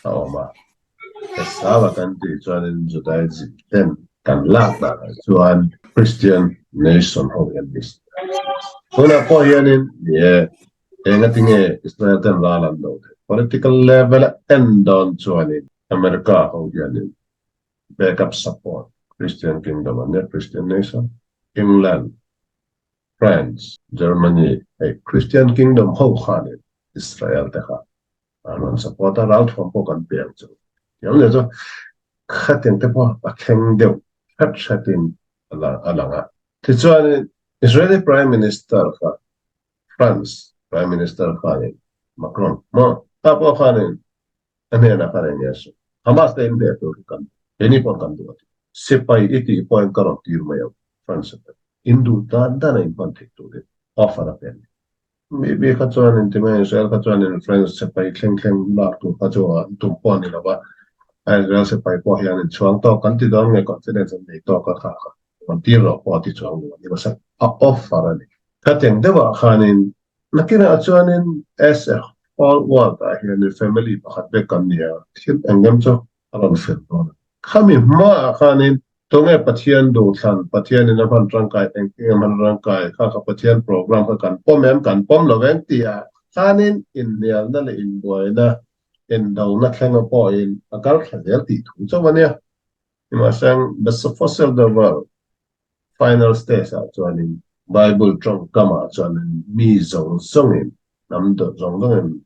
a awm a. Esau a kan tih chuanin Judaism ten kan lak danah chuan Christian nation ho hi an ni si a. Tunah pawh hianin ni e, engatinge Israel ten ral an do theih? Political level a en dawn chuanin America ho hianin backup support Christian kingdom an nia, Christian nation, England, France, Germany hei Christian kingdom ho khanin Israel te kha an rawn support a, ralthuam pawh kan pe ang chu. Tiang leh chu khatiang te pawh a thleng deuh hret hretin a lang a. Tichuanin Israeli Prime Minister kha France Prime Minister khanin Macron maw ta pawh khanin A hnenah khan eng nge sawi? Hamas te in hneh tur hi kan duh. Keini pawh kan duh a ti. Sipai i tih pawhin ka rawn tir mai ang, France a pe. In duh dan dan a inhman theih turin offer a pe a ni. Mi kha chuan in ti mai, Israel kha chuan in France sipai thleng thleng lak tur kha chu an tum pawh a ni lo va, Israel sipai pawh hian in chhuang tawk kan ti dawn nge confidence an nei tawk a kha kha rawn tir rawh pawh a ti chuang lo a ni. Mahse a offer a ni. Khatiang deuhah khanin Nakinah chuanin as a whole world ah hianin family pakhat vek kan ni a, thil engem chu a rawn fel dawn a. Khami hmaah khanin tunge Pathian duhthlan, Pathianin a hman tangkai, engtin a hman tangkai, kha kha Pathian program kha kan pawm em, kan pawm lo veng tihah khanin inhnialna leh inbuaina, indona thlenga pawhin a kal thla zel tih thu chauh a nia. Nimahseng, the fossil the world Final stage ah chuanin Bible tawngkamah chuanin mi zawng zawngin, hnam dawt zawng zawngin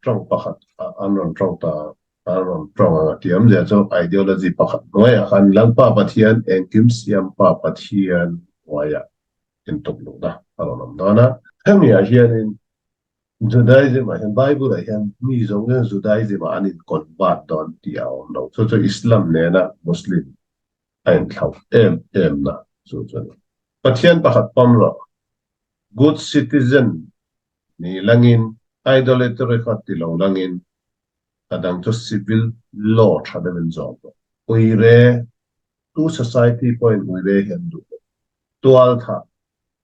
tawng pakhat an rawn tawng ta, an rawn tawng ang a ti awmzia chu ideology pakhat hnuaiah khan Lalpa Pathian engkim siam pa Pathian hnuaiah intuk luhna a rawn awm dawn a. Hemi ah hianin Judaism ah hian Bible ah hian mi zawng zawng Judaism ah an in convert dawn tih a awm lo. Chu chu Islam nena Muslim a inthlauh em em na chu chu a ni. Pathian pakhat pawm rawh, good citizen ni langin, idolatry kha ti lo langin, a dang chu civil law tha deuhin zawm rawh. Uire, tu society pawhin uire hi an duh lo. Tualtha,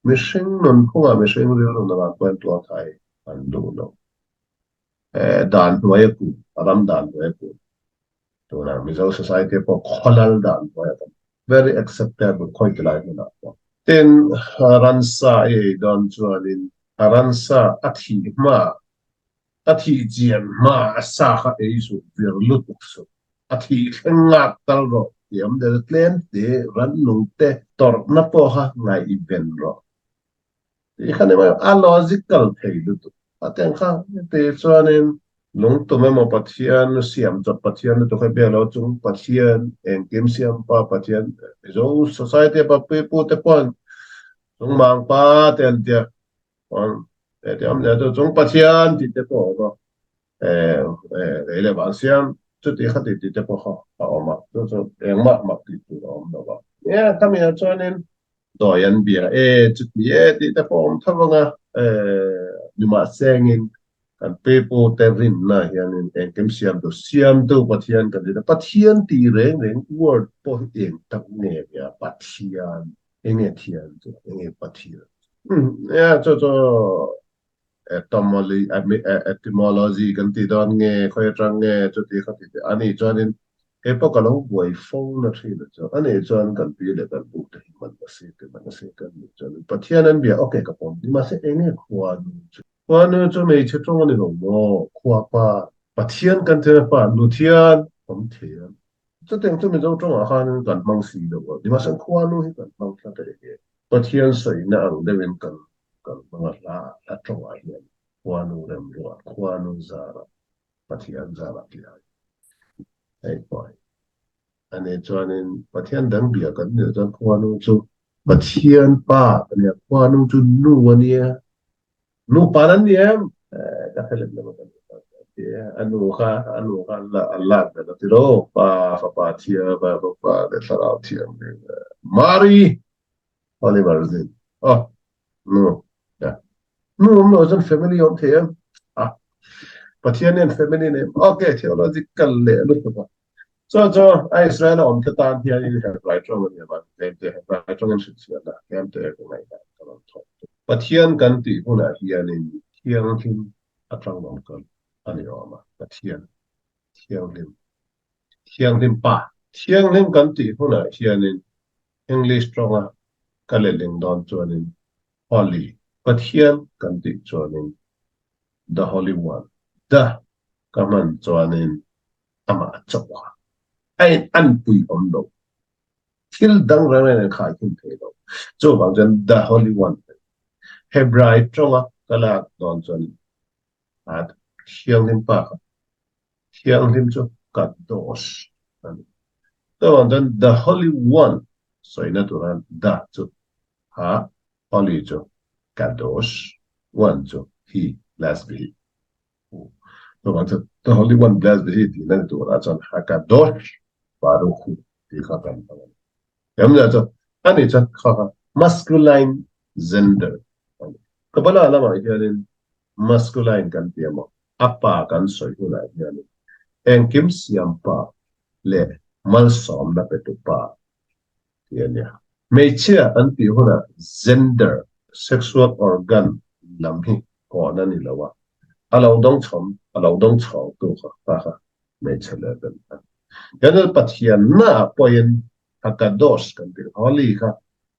mihring nunphungah mihring rilru nalh pawhin tualtha hi an duh lo. Dan hnuaia kun, a ram dan hnuaia kun. Tunah Mizo society pawh khawlal dan hnuaiah kan. Very acceptable khawi ti lai hmunah pawh. Tin, ransa i ei dawn chuanin a ransa a thih hma, a thih chian hma a sa kha ei suh, vir lutuk suh. A thih thleng ngak tal rawh tih awm der tlem te, rannung te tawrhna pawh kha ngaihven rawh. Tih kha ni mai a logical thei lutuk. A teng kha ti chuanin lungtum emaw Pathian siam chawp Pathian lutuk hi biak lo chung Pathian engkim siam pa Pathian Mizo society pa pipu te pawhin chung mang pa te an tia chung Pathian tih te pawh a awm a. Lei leh van siam chuti kha ti tih te pawh kha a awm a, chu chu engmah mak tih tur a awm lo a. Nia, khami ah chuanin dawi an bia e chuti e tih te pawh a awm tho ang a, nimahsengin kan pipu te rinna hianin engkim siamtu siamtu Pathian kan rin a, Pathian tih reng reng word pawh hi eng tak nge nia Pathian, enge thian chu, enge Pathian chu, nia chu chu Etymology kan tih dawn nge, khawi atang nge, chuti khati tih a nih chuanin kei pawh ka lo buai fo na thin a chu. A nih chuan kan pi leh kan bu te hi man na se te man na se kan nih chuanin Pathian an bia ok ka pawm ni mahse eng nge khuanu chu? Khuanu chu hmeichhe tawng a ni lo maw? Khua pa Pathian kan thil a pa Nuthian awm thei a. Chutiang chu Mizo tawngah khanin kan hmang si lo a, nimahse khuanu hi kan hmang tlat a enge Pathian sawina ang deuhin kan kan hmang a hla hla tawngah hian khuanu remruat, khuanu zarah, Pathian zarah tih ai hei pawh hi a ni. Chuanin Pathian dang bia kan nih chuan khuanu chu Pathian pa a nia, khuanu chu nu a nia, nupa an ni em? Ka hre lem lo a kan ti a, a nu kha a nu kha an lak ber a ti lo, Pa, Fapa Thiang, Fapa leh Thlarau Thianghlim, Mari Holy Virgin. Oh, nu. Ya. Nu awm lo chuan family awm thei em? Ah. Pathian hian family nei. Okay, theological leh lutuk a. Chuan chu a Israel a awm te tan hian in Hebrai tawng a nia van tlem te Hebrai tawng in hrilhfiahna tlem te ka ngaihdan ka rawn thawk tuk. Pathian kan tih hunah hianin thianghlim atang rawn kal a ni awm a. Pathian thianghlim. Thianghlim pa. Thianghlim kan tih hunah hianin English tawnga ka letling dawn chuanin Holy, Pathian kan tih chuanin The Holy One, The ka hman chuanin amah chauh kha a in anpui awm lo, thil dang reng reng in a khai khum thei lo. Chuvang chuan The Holy One a ni. Hebrai tawnga ka lak dawn chuanin a Thianghlim Pa kha Thianghlim chu Kadosh a ni. Chuvang chuan The Holy One sawina tura The chu Ha, Holy chu Kadosh, One chu He, Blessed be He. Hu. Chuvang chuan The Holy One, Blessed be He tihna ni turah chuan HaKadosh Baruch Hu tih kha kan hmang a ni. Emna chu a ni chuan kha kha masculine gender a ni. Kabbalah lamah hianin masculine kan ti emaw a pa kan sawi hunah hianin engkim siam pa leh malsawmna petu pa tih a nia. Hmeichhia an tih hunah gender, sexual organ, lam hi kawn a ni lo a, a lo dawngchhawm, a lo dawngchhawngtu kha kha kha hmeichhe level a ni. Hian Pathiannaah pawhin Hakadosh kan tih Holy kha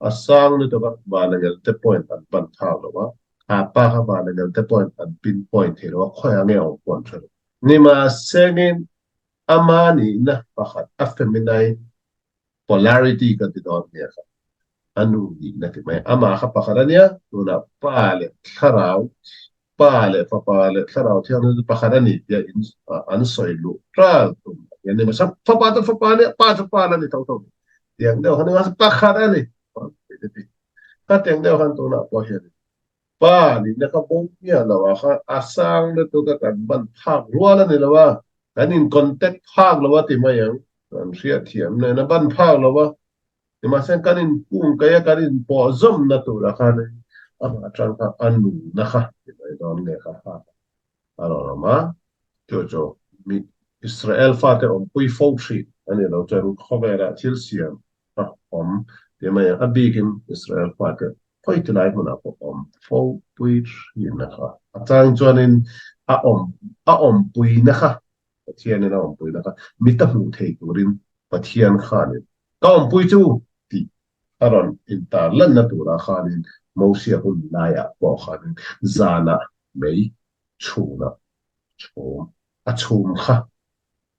a sang lutuk a, vanangel te pawhin an pan phak lo a, kha pa kha vanangel te pawhin an pinpoint thei lo a, khawiah nge awm pawh an hre lo. Nimahsengin ama nihna pakhat a feminine Polarity kan ti dawn nia kha a nu nihna ti mai. Amah kha pakhat a nia, tunah Pa leh Thlarau, Pa leh Fapa leh Thlarau Thianghlim chu pakhat a ni tia in an sawi luh ral tum a ni. Nimahse Fapa chu Fapa a nia, Pa chu Pa la ni tho tho. Tiang deuh kha nimahse pakhat a ni. Khatiang deuh khan tunah pawh hian Pa nihna kha bo miah lo a kha a sang lutuk a kan ban phak rual a ni lo a, kan in contact phak lo a ti mai ang. Kan hriatthiam nen a ban phak lo a, nimahse kan in kung kaih a kan in pawh zawmna tur a khan amah atang kha a nunna kha ti mai dawn nge kha ha a rawn awm a, chu chu mi Israel fate awmpui fo thin a ni lo chuan khawvelah thil siam a awm ti mai ang, a bikin Israel fate khawi ti lai hmunah pawh awm fo pui thin a kha. A chang chuanin a awm a awmpuina kha Pathianin a awmpuina kha mita hmuh thei turin Pathian khanin. Ka awmpui chu tih a rawn intar lanna turah khanin Mosia hun laiah pawh khanin zanah mei chhunah chhum a chhum kha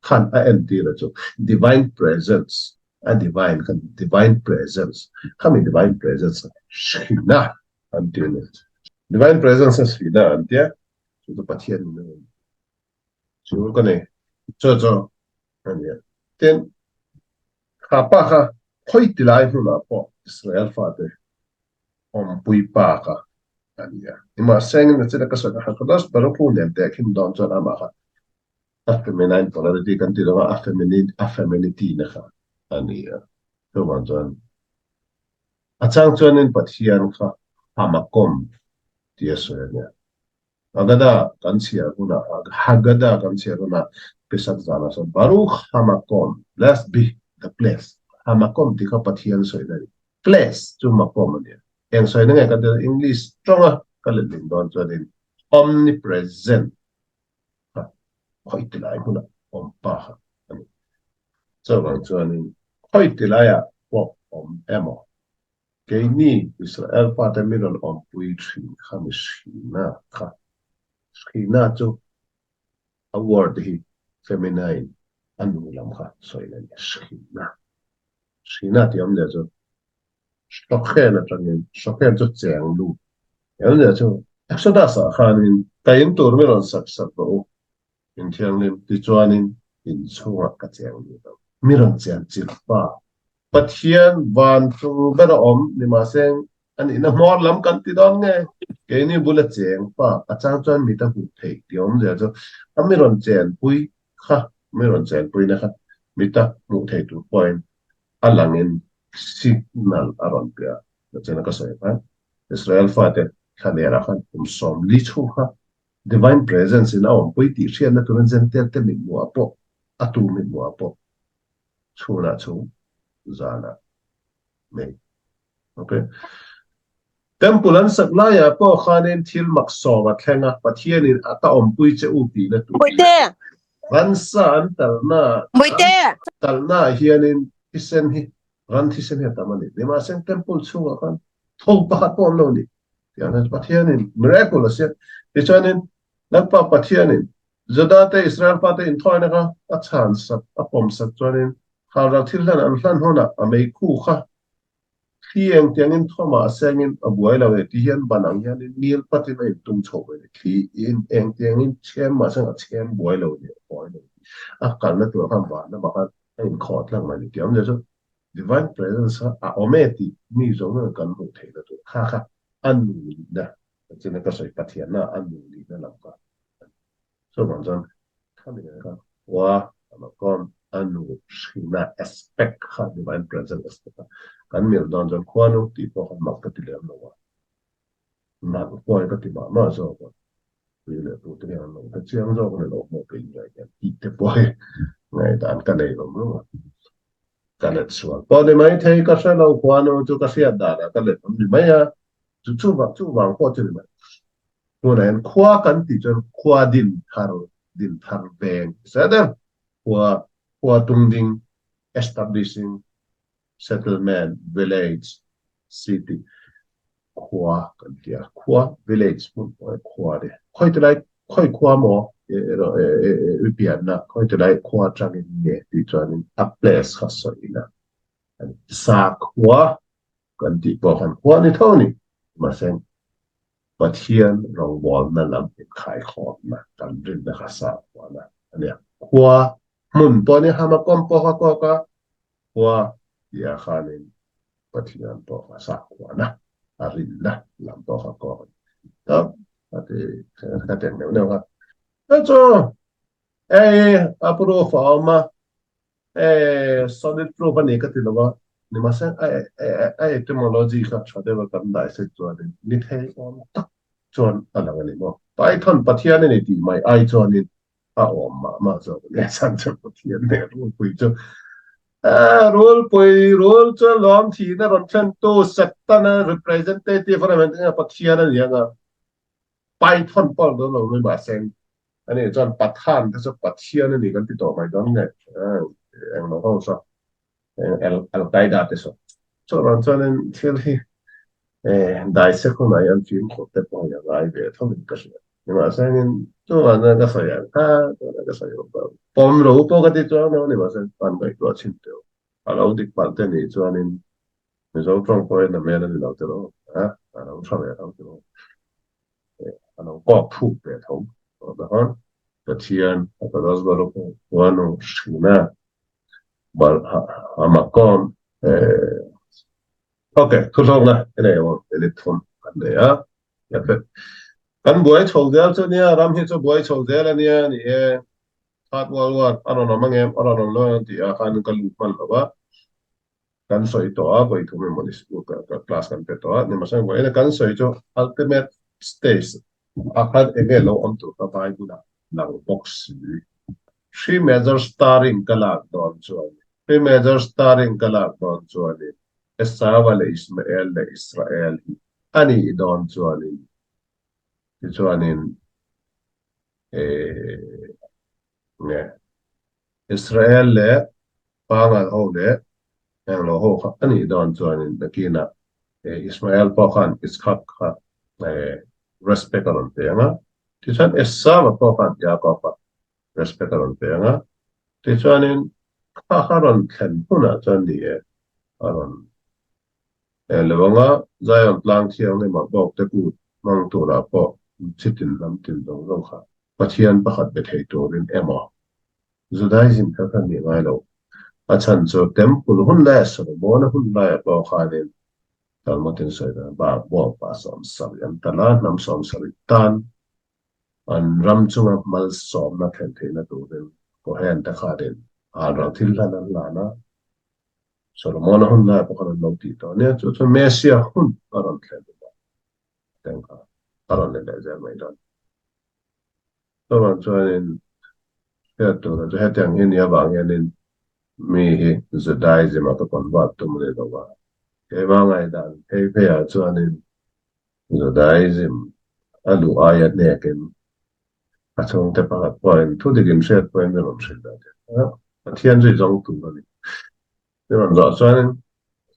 khan a entir a chu divine presence a divine khan divine presence khami divine presence hrinna an ti a ni. Divine presence a hrinna an tia chu chu Pathian in a rawn Chu ka nei. Chu chu a nia. Tin, kha pa kha khawi ti lai hmunah pawh Israel fate awmpui pa kha a nia. Nimahsengin a china ka sawi kha Hakadosh Baruch Hu nen tehkhin dawn chuan amah kha a feminine polarity kan ti lo a, a feminine a feminity na kha a nia. Chuvang chuan a chang chuanin Pathian kha Hamakom tia sawi a nia. Haggadah kan chhiar hunah Haggadah kan chhiar hunah Pesach zanah sawn Baruch HaMakom, blessed be the place, HaMakom tih kha Pathian sawina a ni, place chu Makom a nia. Eng sawina nge kan tih English tawnga ka letling dawn chuanin omnipresent kha khawi ti lai hmunah awm pa kha a ni. Chuvang chuanin khawi ti laiah pawh awm emaw Keini Israel fate mi rawn awmpui thin kha mi Shina kha. Shina chu a word hi feminine a nu lam kha sawi a ni. Shina. Shina tih awmzia chu Shokhen atangin, Shokhen chu cheng lut. Awmzia chu Exodus ah khanin ka in tur mi rawn sak sak rawh u Inthianghlim tichuanin inchhungah ka cheng lut ang. Mi rawn chen chilh pa. Pathian van chung ber a awm nimahse a nihna hmawr lam kan ti dawn nge? Keini bula cheng pa a chang chuan mit a hmuh theih tih awmzia chu a mi rawn chenpui kha, mi rawn chenpuina kha mit a hmuh theih tur pawhin a langin signal a rawn pe a. Chutiang ka sawi khan Israel fate thlanerah khan kum 40 chhung kha Divine Presence in a awmpui tih hriatna turin Gentile te mithmuhah pawh, a tu mithmuhah pawh chhunah chhung zanah nei. Ok. Temple an sak laiah pawh khanin thil mak sawm a thleng a, Pathianin a ka awmpui che u tihna tur Bawihte! Ransa an talna Bawihte! Talna ah hianin thisen hi, ran thisen hi a tam a ni. Nimahse Temple chhungah khan tho pakhat pawh an lo ni. Tiang Pathianin miracle a siam. Tichuanin Lalpa Pathianin Juda te Israel fate inthawina kha a chhan sak, a pawm sak chuanin halral thil hlan an hlan hunah a meikhu kha thli eng tiangin thawmah a sengin a buai lo e ti hian ban ang hianin ngil patin a intum chho ve ni. Thli in eng tiangin chhem mah seng a chhem buai lo ni, a buai lo ni. A kalna tur khan van lamah khan a inkhawh tlang mai ni. Tiang awmzia chu Divine Presence kha a awm e tih mi zawng zawng kan hmuh theihna tur kha kha a nu nihna china ka sawi Pathianna a nu nihna lam kha a ni. Chuvang chuan khami nen khan khua a lo kawm a nu hrinna aspect kha Divine Presence aspect kha kan mil dawn chuan khuanu tih pawh kha mak ka ti lem lo a. Nalh huai ka ti mah mah zawk a, tui leh tu te hian an lo hre chiang zawk a ni lo maw kei ngai hian tih te pawh hi ngaihdan ka nei rum rum a. Ka let sual pawh ni mai thei ka hre lo khuanu chu ka hriat danah ka let awm ni mai a, chu chuvang chuvang pawh chu ni mai. Tunah hian khua kan tih chuan khua din thar din thar veng ti se deuh khua khua tung ding establishing settlement, village, city, khua kan ti a, khua, village hmun pawh hi khua a ni. Khawi ti lai, khawi khua maw i pianna, khawi ti lai khua atangin nge tih chuanin a place kha sawina a ni. Sakhua kan tih pawh khan khua ni tho a ni, mahse Pathian rawngbawlna lam inkhaikhawmna kan rinna kha sakhuana a nia. Khua hmun pawh a ni, Hamakawm pawh kha kawk a, Khua tia khanin Pathian pawh kha sakhuana a rinna lam pawh kha kawk a ni. Ta a ti ka teng neuh neuh a. Chu chu hei a proof a awm a, hei solid proof a ni ka ti lo a, nimahse a etymology kha tha deuh a kan dissect chuanin ni thei awm tak chuan a lang a ni maw. Python Pathian a ni tih mai ai chuanin a awm mah mah zawk a nia chhan chu Pathian leh rulpui chu rulpui rul chu lawm thihna rawn thlen tu Setana representative a rawn nia Pathian a ni anga Python pawh dawn lo mai mahse ani chuan Pathan te chu Pathian a ni kan ti tawh mai dawn nge englo ho saw. Al-Qaeda te saw. Chuvang chuanin thil hi daisek hunah hian fimkhur te pawh hi a ngai ve tho in ka hria. Nimahsengin chuvang chuan ka sawi ang kha tuna ka sawi awm tawh. Pawm lo pawh ka ti chuang lo nimahse kan ngaihtuah chhin teuh. A lo dik palh te nih chuanin Mizo tawng pawhin a hmel a ni lo tiraw? A lo tha ve tho tiraw? A lo kawk thuk ve tho tawh ta khan Pathian Hakadosh Baruch Hu Huanu Hrina Hamakom Ok, thuhlawkna i nei awm minute thum kan nei a. Kan buai chho zel chu nia, ram hi chu buai chho zel a nia ni e. Third World War a rawn awm angem, a rawn awm lo ang tih ah khan ka lut hman lo a. Kan sawi tawh a, vawi thum emaw ni school ka class kan pe tawh a, nimahsela vawiin a kan sawi chu ultimate stage ah khan eng nge lo awm tur kha Bible ah lang bawk si. Three major starring ka lak dawn chuan Three major starring ka lak dawn chuanin Esau-a leh Ismael leh Israel hi a nih dawn chuanin tichuanin eh nge Israel leh Pangal ho leh Englo ho kha a nih dawn chuanin nakinah Ismael pawh khan Itzhak kha respect a rawn pe ang a, tichuan Esau-a pawh khan Jakob-a respect a rawn pe ang a, tichuanin kha kha rawn thlen hunah chuan ni e a rawn en lo ang a, Zion tlang thianghlimah bawk te kut hmang turah pawh chitin hnam tin zawng zawng kha Pathian pakhat be thei turin emaw Judaism kha ka nih ngai lo. A chhan chu Temple hun laia Solomon-a hun laiah pawh khanin Talmud in sawi dan bak bawngpa 70 an tal a, hnam 70 tan an ram chunga malsawmna thlen theihna turin Kohen te khanin halral thil hlan an hlan a, Solomon-a hun laiah pawh khan an lo tih tawh nia. Chu chu Messiah hun a rawn thlen hunah teng kha a rawn ni leh zel mai dawn. Chuvang chuanin hriat tura chu hetiang hi nia vang hianin mi hi Judaism-a ka convert tum a ni lo va. Keimah ngaihdan phei pheiah chuanin Judaism a luh aia hnekin a chhungte pakhat pawhin thudik inhriat pawhin mi rawn hrilh dan a, Pathian chu i zawng tur a ni. I rawn zawh chuanin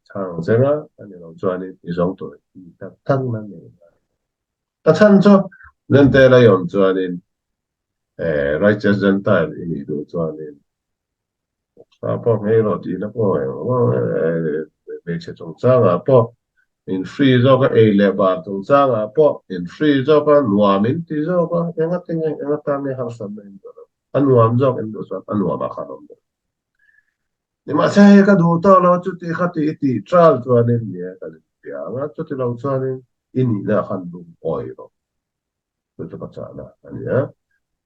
chhang cheng a, a ni lo chuanin i zawng tur i tak tak na nei ngai. A chhan chu Gentile a i awm chuanin righteous Gentile i nih duh chuanin sa pawh nghei rawh tihna pawh hmeichhe chungchangah pawh in free zawk a, ei leh bar chungchangah pawh in free zawk a, nuam in ti zawk a, engatinge engatan nge harsatna in duh loh? A nuam zawk in duh chuan a nuamah khan awm duh. Nimahse hei ka duh tawh lo chuti kha ti i tih ṭal chuanin ni e kan inbia ang a, chuti lo chuanin i nihna khan lung awi rawh. Chu chu ka chahna a ni a.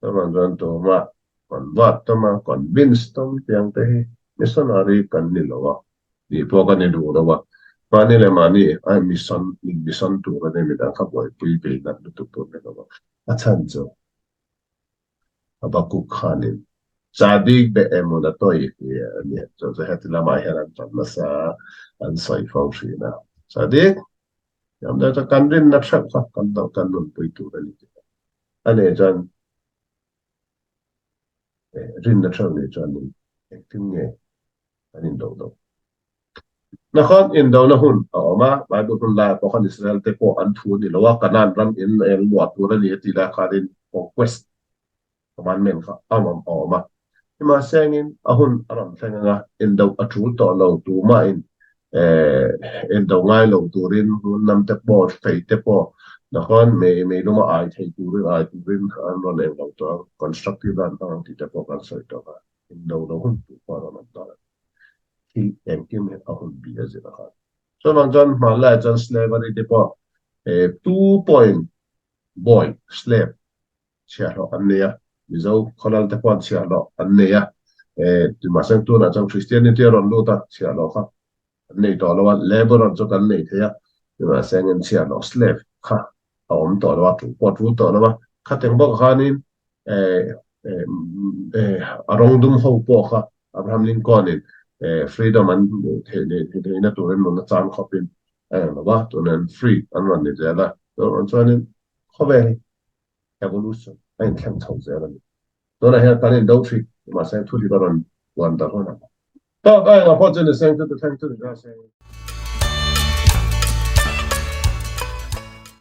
Chuvang chuan tumah convert tum a, convince tum tiang te hi missionary kan ni lo a, nih pawh ka ni duh lo a, mahni leh mahni a mission in mission tur a ni midang kha buaipui bei nat lutuk tur ni lo a, a chhan chu Habakkuk khanin Tzadik be'emunato hi a ni. Chu chu heti lamah hian an tan nasa a, an sawi fo thin a. Tzadik, thiam deuh chu kan rinna theuh kha kan do kan nunpui tur a ni tih a. A nih chuan rinna theuh nih chuan engtin nge kan indo do? Nakhawt indona hun a awm a, Bible hun laiah pawh khan Israel te pawh an thu a ni lo a, Kanaan ram in eng luah tur a ni a tih lai khanin conquest commandment kha a awm a awm a. Nimahsengin a hun a rawn thleng ang a, indo a tul tawh lo tumahin indo ngai lo turin hmun te pawh fei te pawh nakhawt mei meiluma ai thei turin ai turin an rawn eng lo tawh ang, constructive a an hmang ang tih te pawh kan sawi tawh a, indo lo hun tur pawh a rawn awm tawh a ni. Thil engkim hi a hun bi a zir a khan. Chuvang chuan hmanlaiah chuan slavery te pawh tu pawhin boy, slave, chhiahhlawh an nei a, Mizo khawlal te pawh an chhiahhlawh an nei a, mahse tunah chuan Christianity a rawn lut a, chhiahhlawh kha an nei tawh lo a, labourer chu kan nei thei a, nimahse engin chhiahhlawh, slave, kha a awm tawh lo a, tu pawh a tul tawh lo a, khateng bawk khanin a rawng dum ho pawh kha Abraham Lincoln in freedom an hmuh theih theihna turin nunna chang khawpin a eng lo a, tunah an free an rawn ni zel a, chuan chuanin khawvel hi evolution a inthleng chho zel a ni. Tunah hian kan indo thin, mahse thu dik a rawn puan darh hunah. Tawk a engah pawh chu ni seng chu ti thleng chu ni ta se.